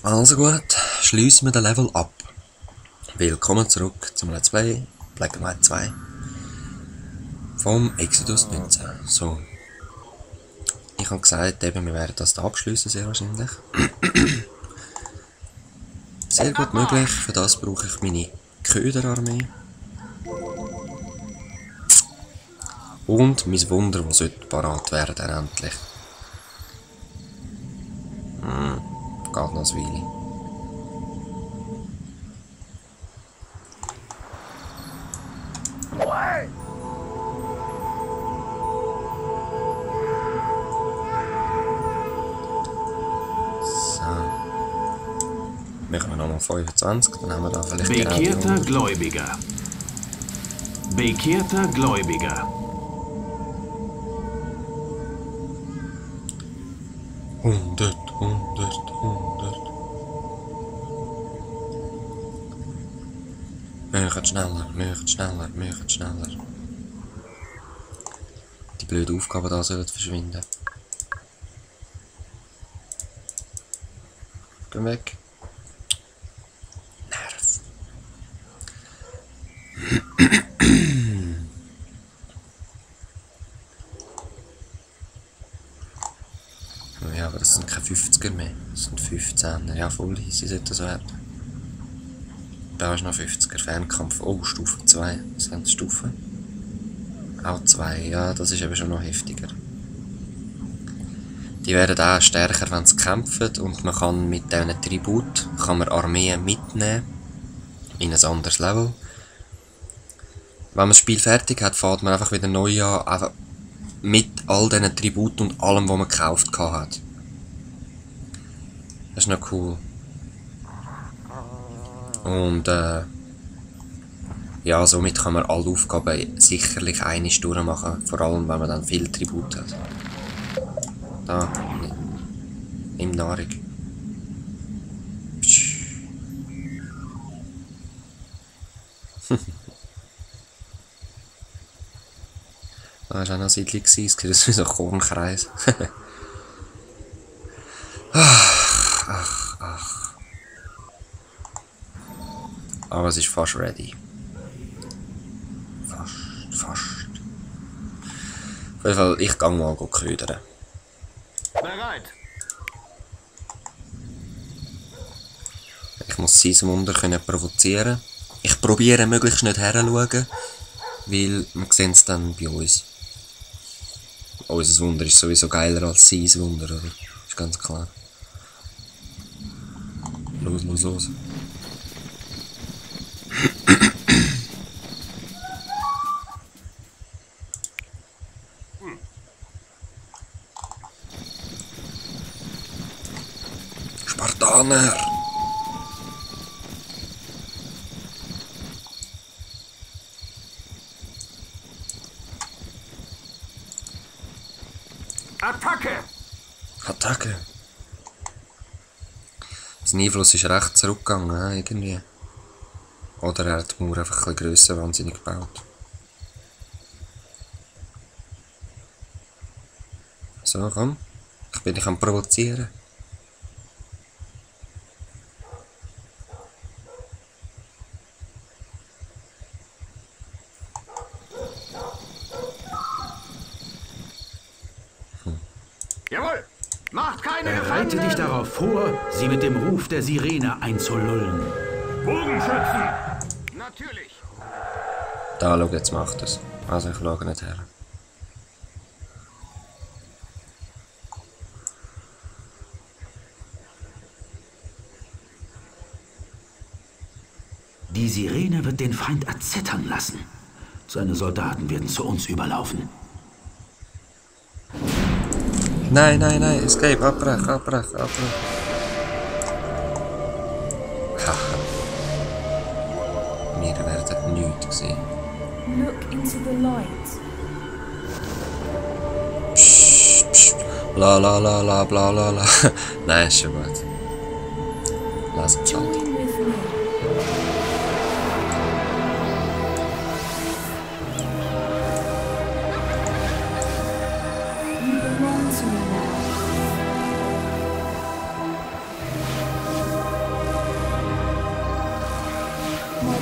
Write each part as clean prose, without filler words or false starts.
Also gut, schliessen wir den Level ab. Willkommen zurück zum Let's Play Black and White 2 vom Exodus 19. So, ich habe gesagt, eben, wir werden das da abschliessen, sehr wahrscheinlich. Sehr gut möglich, für das brauche ich meine Köderarmee. Und mein Wunder, das sollte parat werden, endlich. Geht noch ein Weile. Machen wir nochmal 25, dann haben wir da vielleicht Bekehrter Gläubiger. Bekehrter Gläubiger. 100. Möchtet schneller. Die blöde Aufgabe da soll verschwinden. Geh weg. Nerv. Ja, aber das sind keine 50er mehr. Das sind 15er. Ja, voll easy sollte das werden. Da ist noch 50er Fernkampf. Oh, Stufe 2. Was sind die Stufen? Auch 2. Ja, das ist eben schon noch heftiger. Die werden auch stärker, wenn sie kämpfen. Und man kann mit diesen Tribut Armeen mitnehmen. In ein anderes Level. Wenn man das Spiel fertig hat, fährt man einfach wieder neu an. Einfach mit all diesen Tributen und allem, was man gekauft hat. Das ist noch cool. Und ja, somit kann man alle Aufgaben sicherlich einmal durchmachen. Vor allem, wenn man dann viel Tribut hat. Da, im Nahrung. Da war auch noch eine Siedlung, es sieht aus wie so ein Kornkreis. ach. Aber es ist fast ready. Fast. Auf jeden Fall, ich gehe mal ködern. Bereit. Ich muss sein Wunder provozieren. Ich probiere möglichst nicht herzuschauen, weil wir sehen es dann bei uns. Unser Wunder ist sowieso geiler als sein Wunder, oder? Ist ganz klar. Los. Spartaner! Attacke! Sein Einfluss ist recht zurückgegangen, irgendwie. Oder er hat die Mauer einfach ein bisschen grösser wahnsinnig gebaut. So, komm. Ich bin dich am Provozieren. Jawohl! Macht keine Bereite dich darauf vor, sie mit dem Ruf der Sirene einzulullen. Bogenschützen! Natürlich! Da, schau, jetzt macht es. Also ich schaue nicht her. Die Sirene wird den Feind erzittern lassen. Seine Soldaten werden zu uns überlaufen. Nein, escape, abbrech. Haha. Wir werden nichts sehen. Look into the light. Psst. Bla. Nein, ist schon gut. Lass uns halt. Join with me. You belong to me now.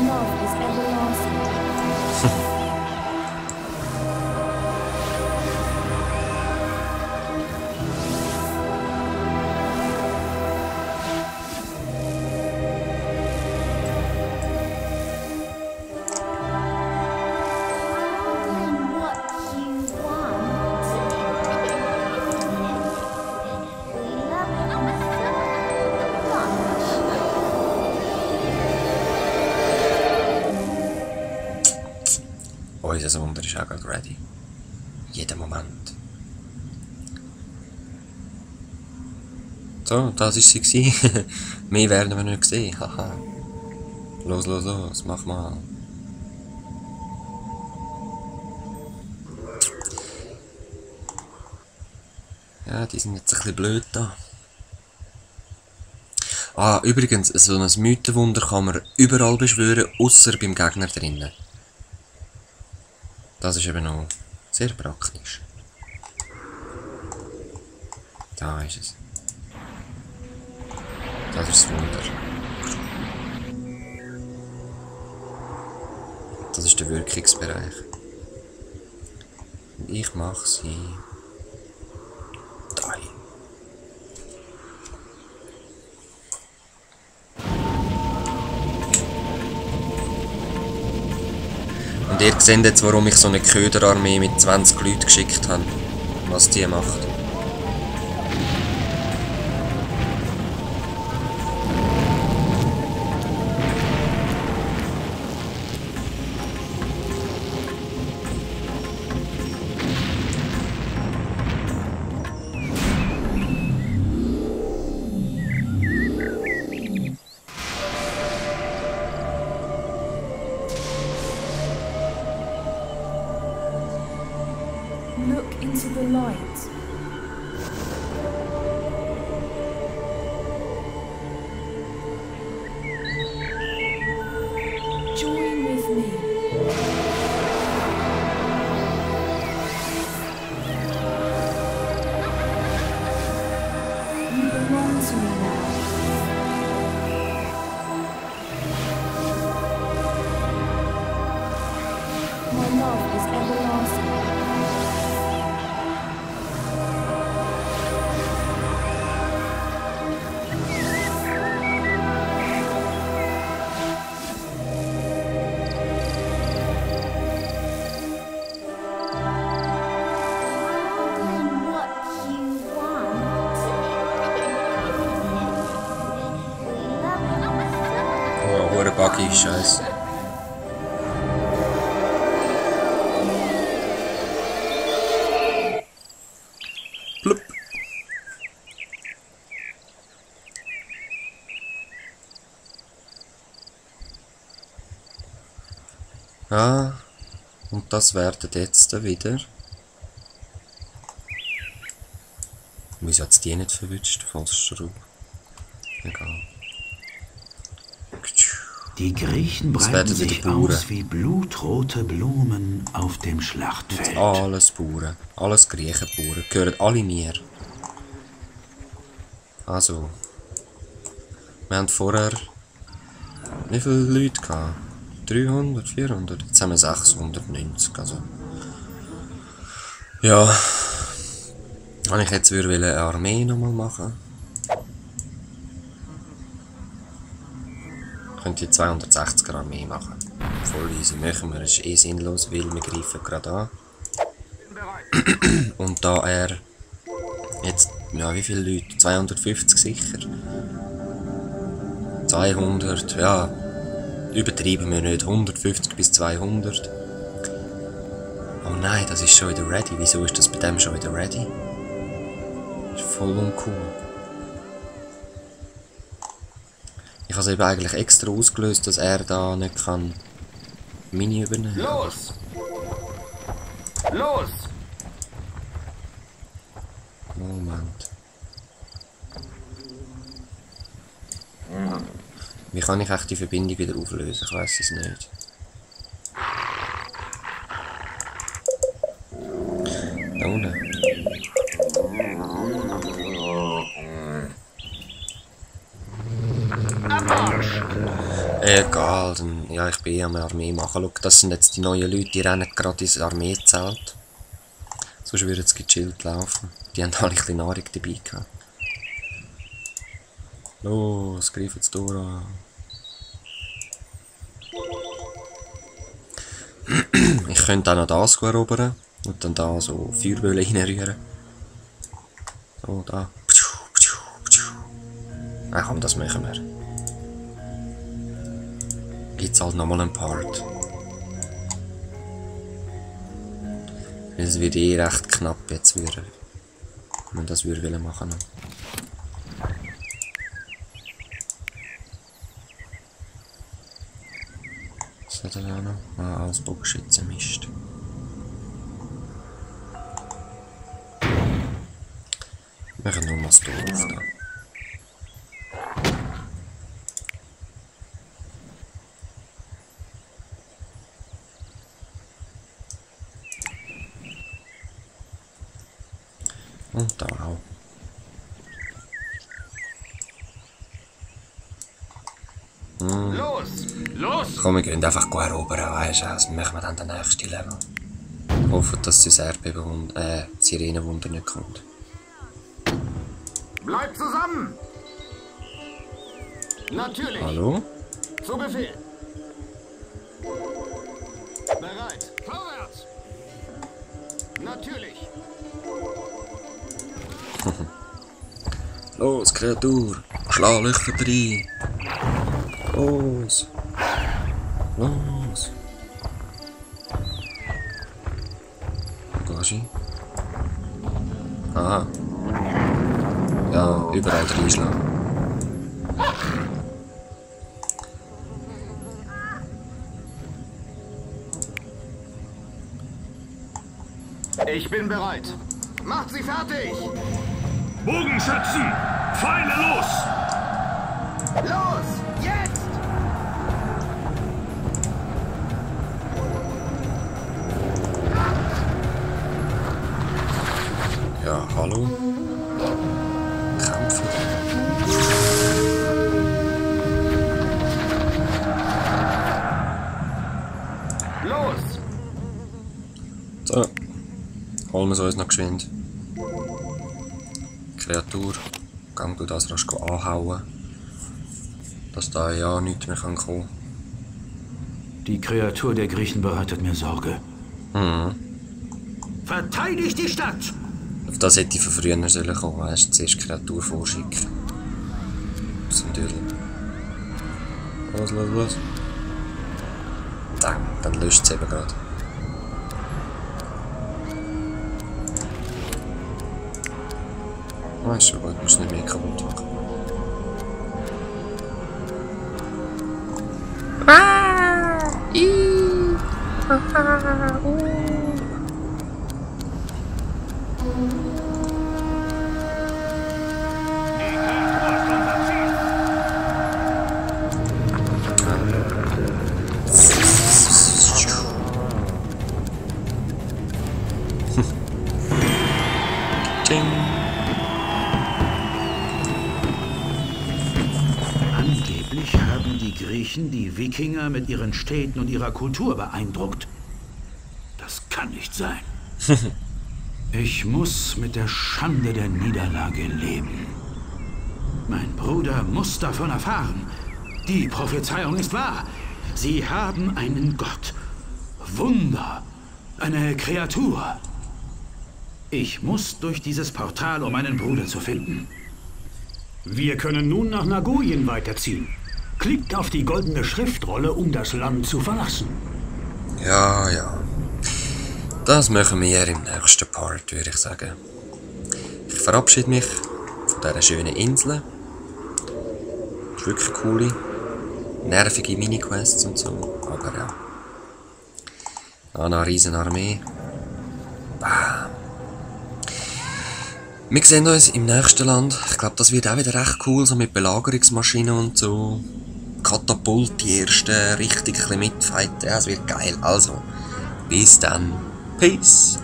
love is everlasting. Unser Wunder ist auch gerade ready. Jeden Moment. So, das war sie. Mehr werden wir nicht sehen. Haha. Los, mach mal. Ja, die sind jetzt ein bisschen blöd da. Ah, übrigens, so ein Mythenwunder kann man überall beschwören, außer beim Gegner drinnen. Das ist eben noch sehr praktisch. Da ist es. Das ist das Wunder. Das ist der Wirkungsbereich. Und ich mache sie da hin. Und ihr seht jetzt, warum ich so eine Köderarmee mit 20 Leuten geschickt habe. Was die macht. Look into the light. Join with me. You belong to me now. My love is everlasting. Oh, hure buggy, scheiße. Plupp. Ah, und das werden jetzt wieder. Wieso hat es die nicht verwünscht? Falschschraube. Egal. Die Griechen Das breiten werden sich wieder Bauern. aus wie blutrote Blumen auf dem Schlachtfeld. Alles Bauern. Alles Griechenbauern. Gehören alle mir. Also. Wir haben vorher. Wie viele Leute gehabt? 300, 400? Jetzt haben wir 690. Also. Ja. Wenn ich jetzt eine Armee nochmal machen könnte ich 260er Armee machen. Voll easy machen wir, ist eh sinnlos, weil wir greifen gerade an. Und da er jetzt, ja wie viele Leute? 250 sicher. 200, ja, übertreiben wir nicht, 150 bis 200. Oh nein, das ist schon wieder ready. Wieso ist das bei dem schon wieder ready? Das ist voll uncool. Ich habe es eben eigentlich extra ausgelöst, dass er da nicht kann Mini übernehmen. Los! Los! Moment. Wie kann ich echt die Verbindung wieder auflösen? Ich weiß es nicht. Da unten. Egal, dann, ja, ich bin eh am Armee machen. Schau, das sind jetzt die neuen Leute, die rennen gerade ins Armeezelt. Sonst würden sie gechillt laufen. Die haben alle ein bisschen Nahrung dabei gehabt. Los, greifen sie durch an. Ich könnte auch noch das erobern und dann da so Feuerbälle reinrühren. So, da. Ach komm, das machen wir. Gibt's halt nochmal einen Part. Es wird eh recht knapp jetzt wieder. Wenn man das würde machen. Was hat er da noch? Ah, als Bogenschützenmist. Wir machen nur mal das Dorf da. Und da auch. Los! Los! Komm, wir gehen einfach erobern, weißt du, also machen wir dann den nächsten Level. Ich hoffe, dass das Sirenenwunder nicht kommt. Bleibt zusammen! Natürlich! Hallo? Zu Befehl! Bereit! Vorwärts! Natürlich! Los, Kreatur! Schlag Löcher rein! Los! Los! Wo gehst du? Aha. Ja, überall reinschlagen. Ich bin bereit! Macht sie fertig! Bogenschützen! Pfeile los! Los! Jetzt! Ja, hallo? Kämpfen. Los! So. Holen wir uns noch geschwind. Kreatur. Gang du das rasch anhauen. Dass da ja nichts mehr kommen kann. Die Kreatur der Griechen bereitet mir Sorge. Mhm. Verteidigt die Stadt! Auf das hätte ich von früher sollen kommen, weißt du, zuerst Kreatur vorschicken. Das sind Dürren. Los. Dann löscht es eben gerade. Ah, ist schon gut, muss nicht mehr kaputt machen. Angeblich haben die Griechen die Wikinger mit ihren Städten und ihrer Kultur beeindruckt. Das kann nicht sein. Ich muss mit der Schande der Niederlage leben. Mein Bruder muss davon erfahren. Die Prophezeiung ist wahr. Sie haben einen Gott. Wunder. Eine Kreatur. Ich muss durch dieses Portal, um meinen Bruder zu finden. Wir können nun nach Nagoyen weiterziehen. Klickt auf die goldene Schriftrolle, um das Land zu verlassen. Ja. Das machen wir im nächsten Part, würde ich sagen. Ich verabschiede mich von dieser schönen Insel. Das ist wirklich coole, nervige Mini-Quests und so, aber ja. Eine riesen Armee. Bam. Wir sehen uns im nächsten Land. Ich glaube, das wird auch wieder recht cool, so mit Belagerungsmaschinen und so. Katapult, die ersten richtig ein bisschen mitfighten. Ja, es wird geil. Also, bis dann. Peace.